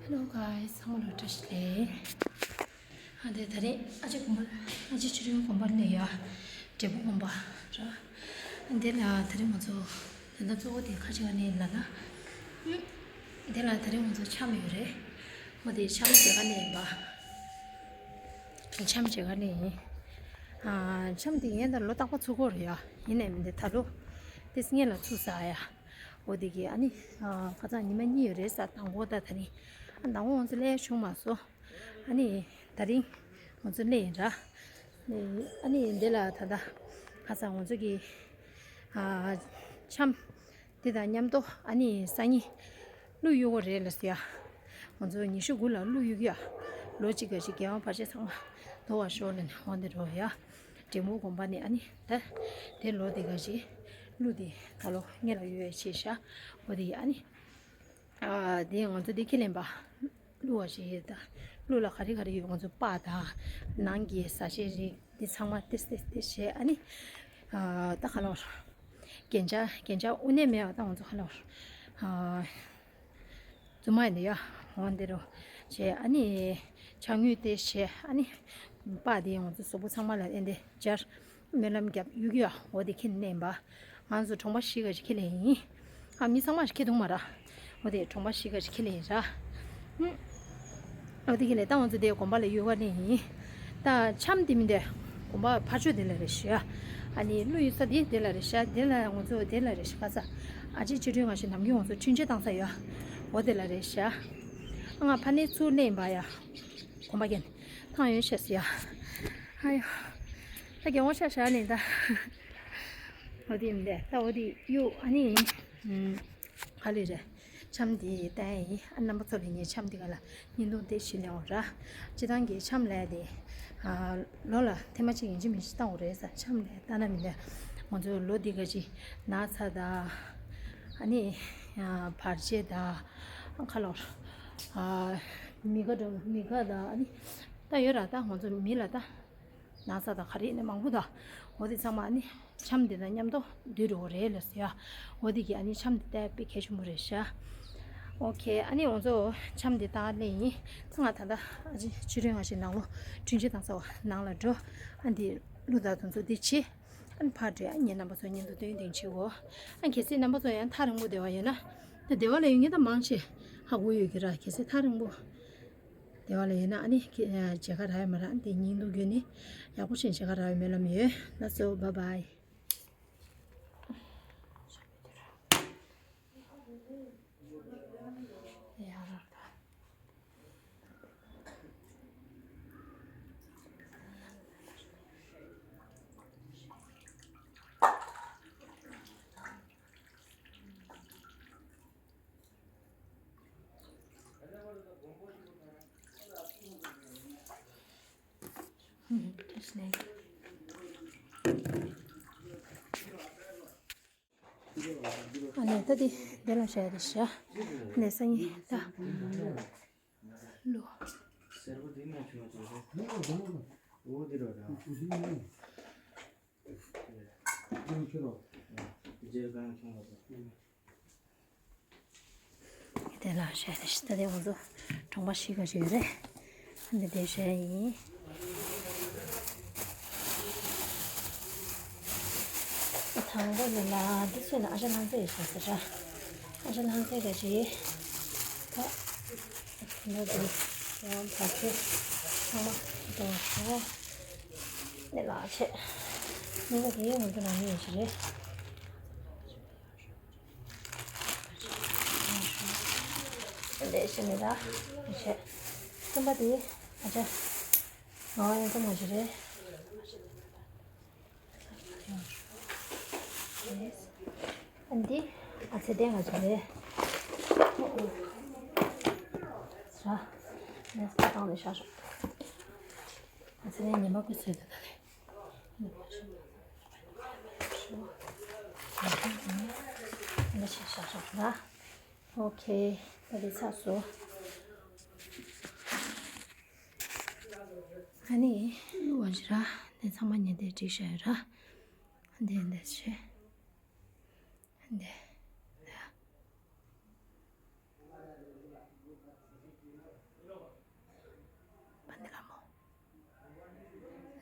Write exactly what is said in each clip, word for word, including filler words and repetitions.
Hello guys, ཚང་མ་ལ་བཀྲ་ཤིས་བདེ་ལེགས། ཨ་དེ་ད་རེས་ཨ་ཅེ་དགོན་པ། ཨ་ཅེ་ཆོས་སྒྲོན་དགོན་པ་ནས་ཡ། འབྲས་སྤུངས་དགོན་པ་ར། ཨ་དེ་ལ་ད་རེས་ང་ཚོ་ད་ལྟ་གཙོ་བོ་དེ་ཁ་ཅིག་ག་ནས་ལ་ན། ཨུ། དེ་ལ་ད་རེས་ང་ཚོ་འཆམ་ཡོད་རེད། འོ་དེ་འཆམ་མཇལ་ཁ་ནས་ཡིན་པ། འཆམ་མཇལ་ཁ་ནས་ཡིན། ཨ་འཆམ་དེ་ངས་ད་ལོ་རྟག་པར་ཚུགས་ཀྱི་ཡོད་རེད་ཡ། ཡིན་ནའི་མིན་དེ་ད་ལོ་དེ་སྔོན་ལ་ཚུགས་ས་ཡ། འོ་དེ་གི་ཨ་ནི། ཨ་ཁ་སང་ཉི་མ་གཉིས་ཡོད་རེད་ས། དང་པོ་ད་ད་རིང་ཨ་དང་པོ་ང་ཚོ་སླེབས་བྱུང་མ་སོང་། ཨ་ནི་ད་རིང་ང་ཚོ་སླེབས་ཡིན་ར། ཨ་ནི་འདི་ལ་ད་ལྟ་ཁ་སང་ང་ཚོ་གི་ཨ་འཆམ་དེ་དང་མཉམ་དུ་ཨ་ནི་སང་ཉིན་གླུ་གཡུག་གི་རེད་ལ་ཟེར་ཡ། ང་ཚོ་ཉི་ཤུ་དགུ་ལ་གླུ་གཡུག་ཡ། ལོ་གཅིག་ག་ཅིག་རྒྱལ་དབང་བར་ཆད་ཚང་མ་དོར་བར་ཤོག་ལ་ནི་འོང་དེ་འགྲོ་ཡ། འབྲས་སྤུངས་དགོན་པ་ནས་ཨ་ནི་ད་དེ་ལོ་དེ་ག་ཅིག་གླུ་དེ་ད་ལོ་སྔོན་ལ་གཡུག་ཡ་བྱས་ཤག་འོ་དེ་ཨ་ནི། ཨ་དེ་ང་ཚོ་དེ་ཁས་ལེན་པ། གླུ་བ་ཞིག་ཡོད་ད། གླུ་ལ་ག་རེ་ག་རེ་ཡོད། ང་ཚོ་པར་དང་། ནང་གི་བཟའ་བཅའི་རིགས་དེ་ཚང་མ་ཏེ་ཏེ་ཏེ་བྱས། ཨ་ནི། ཨ་ད་ག་ལོར། རྒྱན་ཆ་རྒྱན་ཆ་དངོས་གནས་མེད་པ་ད་ང་ཚོ་ག་ལོར། ཨ་རྫུན་མ་ཡིན་ད་ཡ། འོ་འདི་རུ་བྱས། ཨ་ནི། ཕྱག་དངུལ་དེ་བྱས། ཨ་ནི། པར་དེ་ང་ཚོ་གཟུགས་པོ་ཚང་མ་ལ་ཨེ་འདི་སྦྱར། སྨོན་ལམ་རྒྱབ་གཡུག་གཡུག་འོ་དེ་ཁྱེར་ནས་ཡིན་པ། ང་ཚོ་གྲོང་པ་བཞི་ག་ཅིག་ཁྱེར་ལེ་ཡིན། ཨ་མི་ཚང་མ་ཞིག་ཁྱེར་འདུག་མ་ར། འོ་དེ་གྲོང་པ་བཞི་ག་ཅིག་ཁྱེར་ལེ་ཡིན་ར། ཨུམ། འོ་དེ་ཁྱེར་ལེ་ད་ང་ཚོ་དེ་དགོན་པ་ལ་གཡུག་ག་ནས་ཡིན། ད་འཆམ་དེ་མིན་དེ། དགོན་པ་ཕར་ཕྱོགས་དེ་ལ་རེད་ཤག་ཨ་ནི་གླུ་གཡུག་ས་དེ་དེ་ལ་རེད་ཤག་དེ་ལ་ང་ཚོ་དེ་ལ་རེད་ཤག་ཁ་ཚ། ཨ་ཅེ་ཆོས་སྒྲོན་ང་ཞིག་ནམ་རྒྱུན་ང་ཚོ་འཕྲིན་བཅར་བཏང་ས་ཡོད། འོ་དེ་ལ་རེད་ཤག་ཨ་ང་ཕ་ནས་ཚུར་སླེབས་ཡིན་པ་ཡ། གོམ་པ་རྒྱན། ཐང་ཡོད་ཤེས་ཡ། ཨ་ཡོ། ད་རྒྱལ་བ་ཤ་ཤ་ནས་ད། འོ་དེ་མི་འདས་ད་འོ་དེ་གཡུག་ཨ་ནི། ཨུམ། ག་ལེ་རེད། འཆམ་དེ་བསྟན་ཡིན། ཨ་རྣམ་པ་ཚོ་ལ་ངས་འཆམ་དེ་ག་ལ་བརྙན་ཐུང་དེ་ཞིག་ལེན་འོང་ར། སྤྱི་བཏང་གི་འཆམ་ལས་དེ། ཨ་ལོ་ལ་ཐེངས་མ་གཅིག་ཡིན་གཅིག་མིན་གཅིག་བཏང་འོང་རེད་ས། འཆམ་ལས་ལྟ་ན་མི་འདས། ང་ཚོ་ལོ་འདི་ག་ཅིག་ན་ཚ་ད། ཨ་ནི། ཨ་བར་ཆད་ད། ཁ་ལོར། ཨ་མི་དགའ་འགྲོ་མི་དགའ་ད་ཨ་ནི། ད་ཡོད་ར་ད་ང་ཚོ་མི་ལ་ད། ན་ཚ་དང་ག་རེ་ནས་མང་པོ་དང་། འོ་དེ་ཚང་མ་ཨ་ནི་འཆམ་དེ་དང་མཉམ་དུ་འདུས་འགྲོ་གི་རེད་ལ་ཟེར་ཡ། འོ་དེ་གི་ཨ་ནི་འཆམ་དེ་ལྟ་དཔེ་གལ་ཆེན་པོ་རེད་ཤག་ཨོ་ཁེ། ཨ་ནི་ང་ཚོ་འཆམ་དེ་བཏང་ལེ་ཡིན། ཚང་མ་ད་ལྟ་ཨ་ཅེ་ཆོས་སྒྲོན་ང་ཞིག་ནང་ལོ་འཕྲིན་བཅར་བཏང་ས་བ་ནང་ལ་འགྲོ། ཨ་འདི་གླུ་དང་དུང་ཚོ་འདི་བྱེད། ཨ་ནི་ཕར་འགྲོ། ཨ་ངའི་རྣམ་པ་ཚོ་བརྙན་ཐུང་སྟོན་སྟོན་བྱེད་འོ། ཨ་གལ་སྲིད་རྣམ་པ་ཚོ་ཡང་ཐག་རིང་པོ་བསྡད་པ་ཡོད་ན། ད་སྡེ་བ་ལ་ཡོད་མཁན་ད་མང་ཆེ་ཧ་གོ་ཡོད་ཀྱི་ར། གལ་སྲིད་ཐག་རིང་པོ། སྡེ་བ་ལ་ཡོད་ན་ཨ་ནི་ཁྱེད་མཇལ་ཁ་རག་ཡོད་མ་རག་འདི་བརྙན་ཐུང་བརྒྱུད་ནས་ཡག་པོ་ཞིག་མཇལ་ཁ་རག་ཡོད་སྨོན་ལམ་ཡོད། ལགས་སོ། བཱའི་བཱའི། ཨ་ནི་ད་དེ་འདི་ལ་བཞག་རེད་ཤག་ནས་སང་ཉིན་ད། ལོ། སེར་པོ་འདི་ནས་བྱུང་བ་ཅིག་རེད། འོ་འདི་རོ་ར། དེ་ལ་བྱས་ཏེ་ད་དེ་ང་ཚོ་གྲོང་པ་བཞི་ག་ཞིག་ཡོད་རེད། འདི་དེ་བྱས་ཡིན། དང་པོ་ནི་ལ་འདི་ཚོ་ནི་ཨ་ཅག་ལྷ་མཛེས་ཡོད་ས་ཟེར་ར། ཨ་ཅག་ལྷ་མཛེས་ག་ཞིག་ད། ནོར་འདི་ཡང་བར་ཆད་ཚང་མ་འདོར་ཤོག་ནི་ལ་ཆེ། ནི་ལ་དེ་ཡང་ང་ཚོ་ནང་མི་ཡོད་ཞིག་རེད། འདི་ཤི་ནི་ད་ཆེ། གསུམ་པ་དེ་ཨ་ཅག་ང་ཡང་ཚོ་མ་ཞིག་རེད། འདི་ཨ་ཚེ་བརྟན་ང་ཚོ་རེད། ར། ནས་ཁ་བཏང་ནས་བཞག་ཤོག་ཨ་ཚེ་བརྟན་ཉི་མ་ཀུན་ཚོད་དུ་ད་ལེ། འདི་ཕྱིར་བཞག་ཤོག་ར། ཨོ་ཁེ། ད་འདི་ཚར་སོང་། ཨ་ནི་གླུ་བ་ཞིག་ར། འདི་ཚང་མ་ཉན་དེ་བྲིས་བཞག་ཡོད་ར། འདི་འདི་ཞེས། འདི། འདི།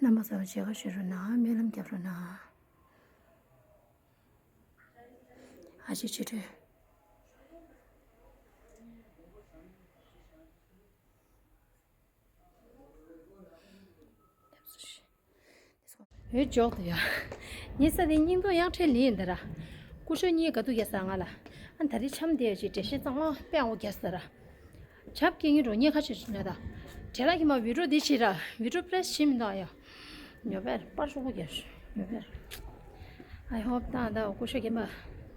རྣམ་པ་ཚོ་མཇལ་ཁ་ཞུ་རོགས་གནང་། སྨོན་ལམ་རྒྱབ་རོགས་གནང་། ཨ་ཅེ་ཆོས་སྒྲོན། འོད་འཇོག་ཏུ་ཡ། ཉི་ས་དེ་སྙིང་སྟོབས་ཡང་ཁྲེལ་ལི་ཡིན་ད་ར། སྐུ་ཞབས་གཉིས་ག་དུ་རྒྱ་ས་ང་ལ། ཨ་ད་རི་འཆམ་དེ་ཡ་ཅིག་འགྲེལ་བཤད་གཙང་མ་དཔེ་ཨོ་རྒྱ་ས་ར། ཆབ་ཀྱི་ངའི་རོ་ཉེ་ཁ་ཆེ་ཆེ་ན་ད། དེ་ལ་གི་མ་བི་ཌིའོ་འདི་ཤི་ར། བི་ཌིའོ་པི་རེ་སི་ཤི་མི་འདུག་ཡ། ཉོ་བེར་པར་ཤོག་གོ་རྒྱ་ཤོ་ཉོ་བེར། I hope ད་ད་སྐུ་ཞབས་རྒན་པ་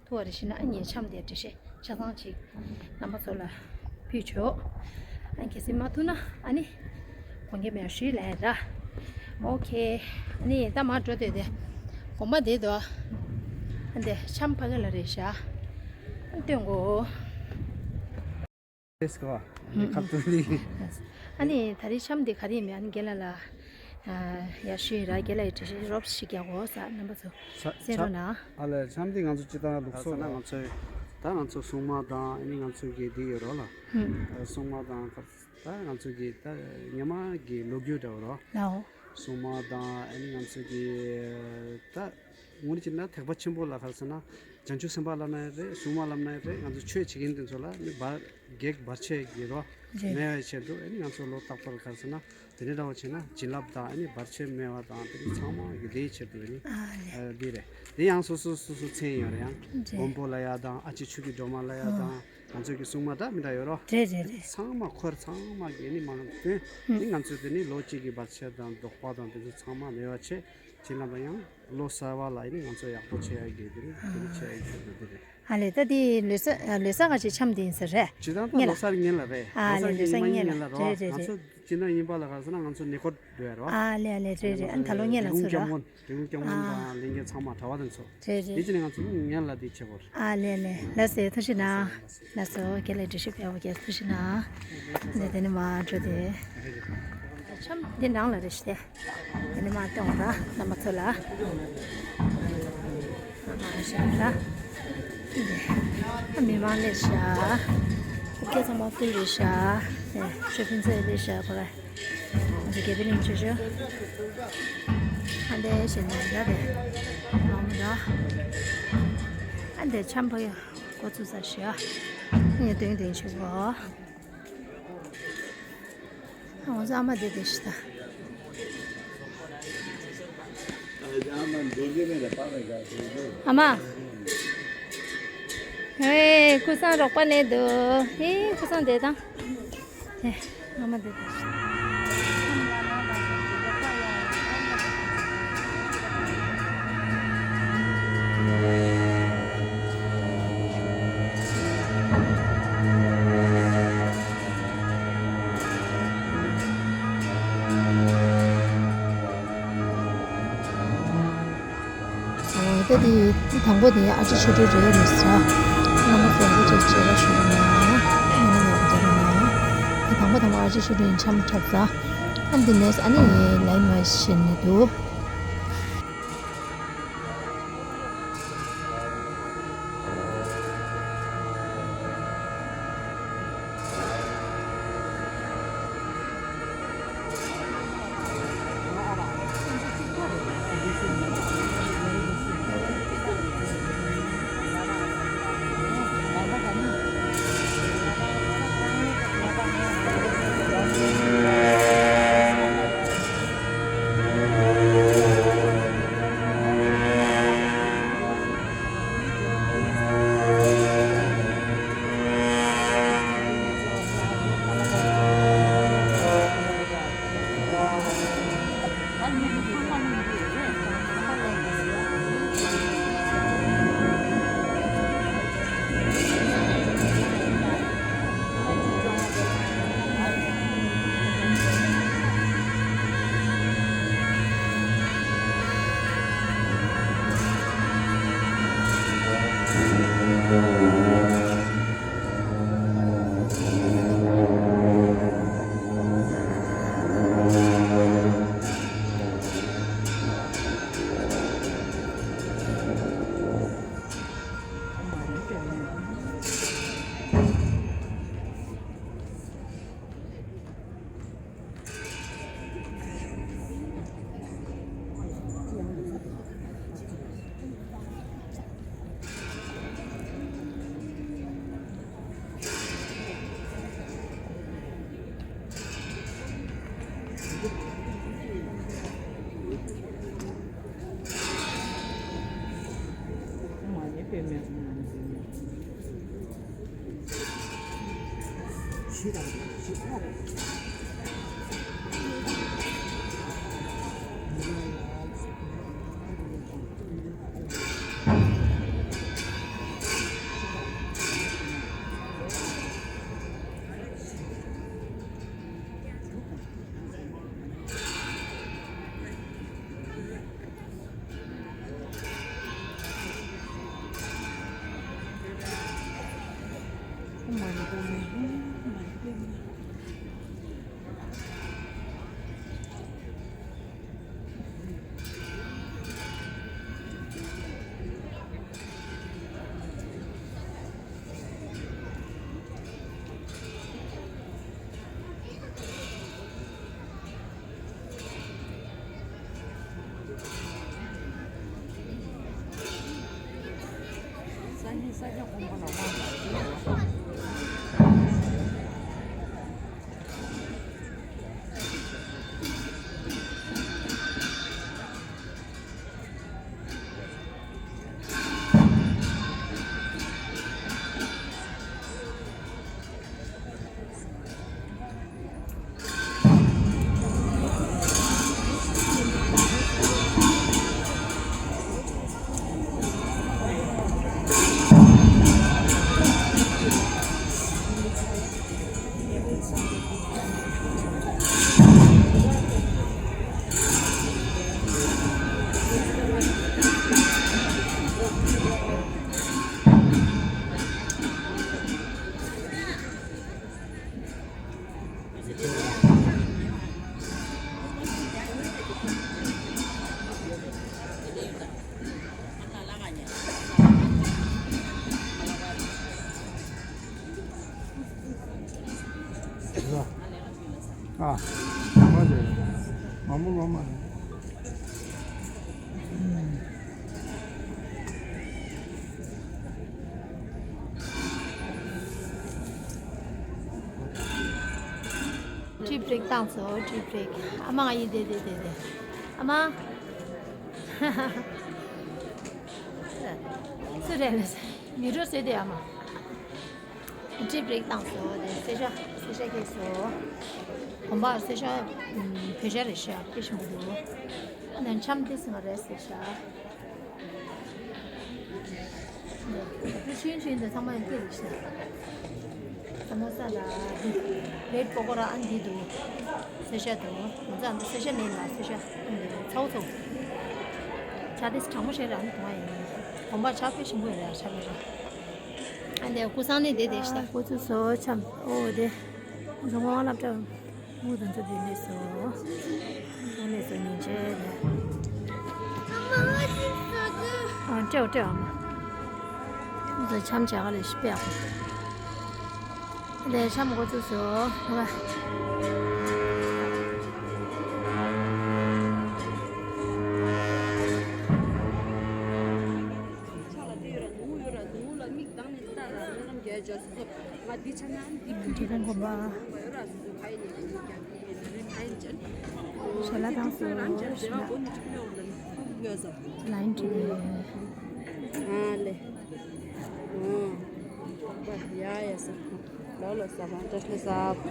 ཐུ་བ་རེ་ཤི་ན་ཨ་ཉེ་འཆམ་དེ་འགྲེལ་བཤད་ཆ་ཚང་ཅིག་རྣམ་པ་ཚོ་ལ་ཕུལ་ཆོག་ཨ་གལ་སྲིད་མ་ཐུབ་ན་ཨ་ནི་དགོངས་འགལ་མེད་ཞུས་ལན་ར། ཨོ་ཁེ། ཨ་ནི་ད་མ་འགྲོ་དེ་དེ་དགོངས་པ་དེ་དོ། ཨ་འདི་འཆམ་ཕ་གི་ལ་རེ་ཤ་སྟོན་གོ། ཨེས་ཀོ། ཁ་ཏུ་ལི། ཨ་ནི་ད་རེས་འཆམ་འདི་ག་རེ་མེད། ཨ་ནི་རྒན་ལགས་ལ་ཡར་ཞུས་ར། རྒན་ལགས་ཡི་འགྲེལ་བཤད་རོབ་ཞིག་རྒྱག་གོ་ས་རྣམ་པ་ཚོ་གསན་རོགས་གནང་། ཨ་ལས། འཆམ་འདི་ང་ཚོ་སྤྱི་བཏང་ལུགས་སྲོལ་ལ་ང་ཚོའི་ད་ང་ཚོ་སྲུང་མ་དང་ཨ་ནི་ང་ཚོ་གི་འདི་ཡོད་རོགས་ལ། སྲུང་མ་དང་ད་ང་ཚོ་གི་ད་ཉི་མ་གི་ལོ་རྒྱུས་འདྲ་བོ་རོགས། ལའོ། སྲུང་མ་དང་ཨ་ནི་ང་ཚོ་གི་ད་ངོ་ནི་ཅི་ན་ཐེག་པ་ཆེན་པོ་ལ་ག་རེ་ཟེར་ན། བྱང་ཆུབ་སེམས་དཔའ་ལབ་ན་ཡང་རེད། སྲུང་མ་ལབ་ན་ཡང་རེད། ང་ཚོ་ཆོས་བྱེད་མཁན་དེ་ཚོ་ལ་ནི་བར་བགེགས་བར་ཆད་ཀྱི་རོ་རེད། མེད་པའི་ཆེད་དུ་ཨ་ནི་ང་ཚོ་ལོ་རྟག་པར་ག་རེ་ཟེར་ན་དེ་ནས་འདྲ་བོ་བྱས་ན་བྱིན་རླབས་དང་ཨ་ནི་བར་ཆད་མེད་པ་དང་དེ་ཚོ་ཚང་མ་གི་དེའི་ཆེད་དུ་ནི་ཨ་ལེ། ཨ་འདི་རེད། དེ་ཡང་སོ་སོ་སོ་སོ་མཚན་ཡོད་རེད། ཡང་རེད། མགོན་པོ་ལབ་ཡ་དང་ཨ་ཅེ་ཆོས་ཀྱི་སྒྲོལ་མ་ལབ་ཡ་ཨ་དང་ང་ཚོ་གི་སྲུང་མ་འདྲ་མི་འདྲ་ཡོད་རོ། རེད་རེད་རེད། ཚང་མ་འཁོར་ཚང་མ་གི་ནི་མ་ལམ་སྟོན། ཨ་ནི་ང་ཚོ་དེ་ནི་ལོ་གཅིག་གི་བར་ཆད་དང་བཟློག་པ་དང་དེ་ཚོ་ཚང་མ་མེད་པ་བྱས། བྱིན་རླབས་ཡང་ལོ་གསར་བ་ལ་ཨ་ནི་ང་ཚོ་ཡག་པོ་བྱེད་ཡ་གི་དེ་ནི་དེ་ནི་བྱེད་ཡ་གི་དེ་དེ་རེད། ཨ་ལེ། ད་དེ་ལོ་གསར་ལོ་གསར་ག་ཅིག་འཆམ་དེ་ཡིན་ས་རེད། ཇི་ལྟར་ད་ལོ་གསར་ཉིན་ལ་རེད། ཨ་ལོ་ལོ་གསར་ཉིན་ལ་ཉིན་ལ་རེད། རེད་རེད་ང་ཚོ་རེད། སྤྱི་ན་ཡིན་པ་ལ་ག་ཟེར་ན་ང་ཚོ་ནི་ཀོ་འགྲོ་ཡ་རོ། ཨ་ལེ་ཨ་ལེ། རེད་རེད། ཨ་ནི་ད་ལོ་ཉིན་ལ་ཚུར་ར། རེ་སྐྱབས་མགོན་དང་ལས་འགན་ཚང་མ་གྲྭ་བ་དེ་ཚོ། རེད་རེད། དེ་ཅི་ནས་ང་ཚོ་ཉིན་ལ་དེ་བྱེད་དགོས་རེད། ཨ་ལེ་ལེ། ལགས་སེ་ཐུགས་རྗེ་གནང་། ལགས་སོ། རྒན་ལགས་འགྲེལ་བཤད་ཕེབས་པ་རྒྱལ་ཐུགས་རྗེ་གནང་། ནས་དེ་ནས་མར་འགྲོ་དེ། འཆམ་འདི་ནང་ལ་རེད་ཤི་དེ། དེ་ནས་མར་གཏོང་ར་རྣམ་པ་ཚོ་ལ། ཨ་ཞེ་ལ། ཨ་མི་མང་ལས་ཤ། ཁུག་ཀྱ་ཚང་མ་ཕུལ་རེད་ཤ། ཨེ་ཆོས་ཕུན་ཚོགས་ལས་ཤ་གོ་ལ། ང་ཚོ་དགེ་འདུན་ཆོས་ཆོས། ཨ་འདས་ཞེ་ལ་ཡ་རེད། མང་མོ་ར། ཨ་འདས་འཆམ་ཕ་གི་འགོ་ཚུགས་ས་ཤ། ངས་དོན་དོན་ཆོས་གོ། ང་ཚོ་ཨ་མ་དེ་དེ་ཤི་ད། ཨ་མ། ཧེ། ཀུ་སང་རོགས་པ་ནས་འདུག་ཧེ། ཀུ་སང་དེ་དང་། ཧེ། ཨ་མ་དེ་དང་། ད་དེ་དང་པོ་དེ་ཨ་ཅེ་ཆོས་སྒྲོན་རེད་ཡ་མི་ས། རྣམ་པ་ཚོ་ཡག་པོ་ཅིག་མཇལ་ཁ་ཞུ་རོགས་གནང་། ཨ་ནི་ཡག་པོ་མཇལ་རོགས་གནང་། དེ་དང་པོ་དང་པོ་ཨ་ཅེ་ཆོས་སྒྲོན་འཆམ་འཁྲབ་ས། ཨ་འདི་ནས་ཨ་ནི་ལའི་མ་ཤེས་ནི་འདུག་ཨ། མ་རེད། མ་མོ་མ་མ་རེད། ཊི་བྷི་རེག་བཏང་སོང་། ཊི་བྷི་རེག་ཨ་མ་ང་ཡི་དེ་དེ་དེ་དེ། ཨ་མ། སུ་རེད་ལ་མི་འགྲོ་ཟེར་དེ་ཨ་མ། ཊི་བྷི་རེག་བཏང་སོང་། དེ་སེ་ཤ་སེ་ཤ་སྐྱེས་སོང་། གོམ་པ་སེ་ཤ་བོད་ཤ་རེད་ཤག་དཔེ་ཞིམ་པོ་འདུག་ཨ་ནི་འཆམ་དེ་སི་མ་རེད་ཟེར་ཤག་དེ་ཆུན་ཆུན་དེ་ཚང་མ་ཡང་སྐྱེས་རེད་ཤག་ས་མོ་ས་ལ་འདི་བྲེཌ་པོ་ཀོ་ར་ཨ་འདི་འདུག་སེ་ཤ་འདུག་ང་ཚོ་ཨ་འདི་སེ་ཤ་མེད་ལ་སེ་ཤ་ཨ་འདི་ཚའོ་ཚའོ། ཇ་དེ་གྲང་མོ་ཞིག་རང་གོང་ཡིན། གོམ་པ་ཇ་དཔེ་ཞིམ་པོ་ཡོད་ར་ཇ་མེད་ར། ཨ་འདི་ཀུ་སང་ནི་དེ་དེ་ཤ་ཀུ་ཚུ་སོ་འཆམ་ཨོ་དེ། ང་ཚོ་ངོ་བ་སློབ་གྲྭ་མུ་དང་ཚོ་དེ་ནས་སོ། ཨོ་ནས་སོ་ཉིན་བྱས་དེ། ཨ་སྤྲེའུ་སྤྲེའུ་ཨ་མ། ང་ཚོ་འཆམ་བྱ་ག་ལས་ཤི་པས། དེ་འཆམ་ཀུ་ཚུ་སོ། ཧ་བ། ཕྱག་ལ་དེ་ཡོད་ར་ནུ་ཡོད་ར་ནུ་ལ་མིག་གདངས་ནས་ལྟ་ར་ལ་ལམ་རྒྱལ་འཇགས་སོ། ང་འདི་ཆ་ན་འདི་ཕུ་འདྲི་གོང་གོམ་པ་ཡོད་ར་སོ་སོ་ཁ་ཡི་ནས་ཁ་ཡི་ནས་ཁ་ཡི་ནས་ཁ་ཡི་ནས་ཞལ་ལག་དང་སོ་ཞལ་ལག་ལ་ཡིན་དྲི་ལེ། ཨ་ལེ། ཨ། ཡ་ཡ་ས། ལོ་ལོ་ས་བ་ཏྲ་ལེ་ས་བ།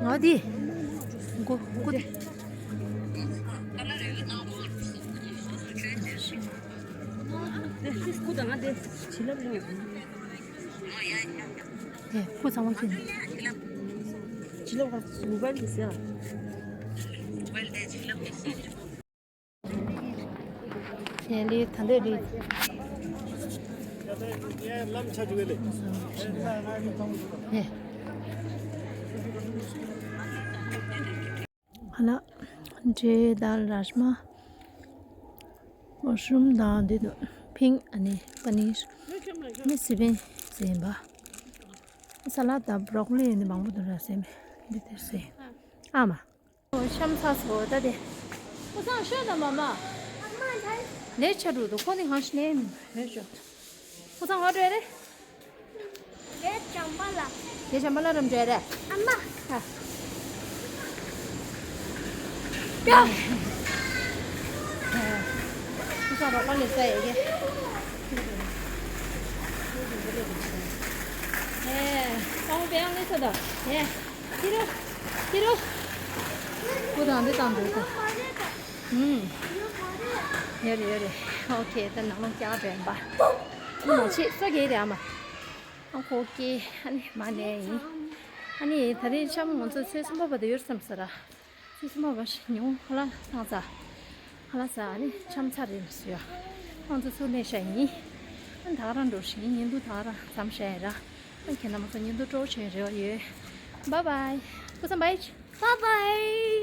ང་དེ། མགོ་མགོ་དེ། དེ་སྐུ་དང་ང་དེ་བྱིན་རླབས་རིང་ཡོད། དེ་སྐུ་ཚང་མ་བྱིན། བྱིན་རླབས་ག་མོ་བའིལ་དེ་ཟེར། ཞལ་ལས་ད་འདོད་རེད། ལམ་ཆ་ཅིག་ལས། ཧ་ལ། འབྲས་དང་རཱཇ་མ། མ་ཤུ་རུམ་དང་འདི་དང་ཕིང་ཨ་ནི་པ་ནིར། ཨ་ནི་སི་པན་ཟེར་ཡིན་པ། ས་ལད་དང་བྷྲོ་ཀོ་ལི་ཨ་ནི་མང་པོ་འདུག་ར་ཟེར་མེད་འདི་དེར་ཟེར། ཨ་མ། འཆམ་ཚར་སོང་ད་དེ། ཁོ་ཚང་ཤོད་དང་མ་མ། ལས་ཆ་རུ་འདུག་ཁོ་ནི་གང་ཞིག་ནས་མི་ལས་ཆོག་ཁོ་ཚང་ང་འགྲོ་ཡ་རེད། ལས་བྱང་པ་ལ། ལས་བྱང་པ་ལ་རམ་འགྲོ་ཡ་རེད། ཨ་མ། ཨ། ཡ། ཁོ་ཚང་རོགས་པ་ལས་ས་ཡ་གི། ཨེ། ཨོ་བེ་ཡང་ལས་ས་ད། ཨེ། ཁྱི་རོ། ཁྱི་རོ། ཁོ་དང་འདི་དང་འདི་དང་། ཨུམ། ཡོད་རེད་ཡོད་རེད། ཨོ་ཁེ། ད་ནང་ལོགས་རྒྱག་པས་པ། ཨ་མ་ཆེ་སོ་གེ་རེད་ཨ་མ། ཨ་ཁོ་ཀེ། ཨ་ནི་མ་ནས་ཡིན། ཨ་ནི་ད་རེས་འཆམ་ང་ཚོ་ཚེས་གསུམ་པ་བར་དུ་ཡོད་བསམ་ས་ར། ཚེས་གསུམ་པ་བར་ཉིན་གུང་ཁ་ལག་བཏང་ཚར། ཁ་ལག་ཟ། ཨ་ནི་འཆམ་ཚར་རེད་མི་སུ་ཡ། ཁོང་ཚོ་ཚུར་སླེབས་ཤག་ཡིན། ཨ་ནི་ད་ག་རང་འགྲོ་ཞིག་ཡིན། ཉིན་དུ་ད་ག་རང་མཚམས་བཞག་ཡིན་ར། ཨ་ཁྱེད་རྣམ་པ་ཚོ་ཉིན་དུ་སྤྲོ་བོ་བྱོན་རེ་བ་ཡོད། Bye bye. Put some bye. Bye bye.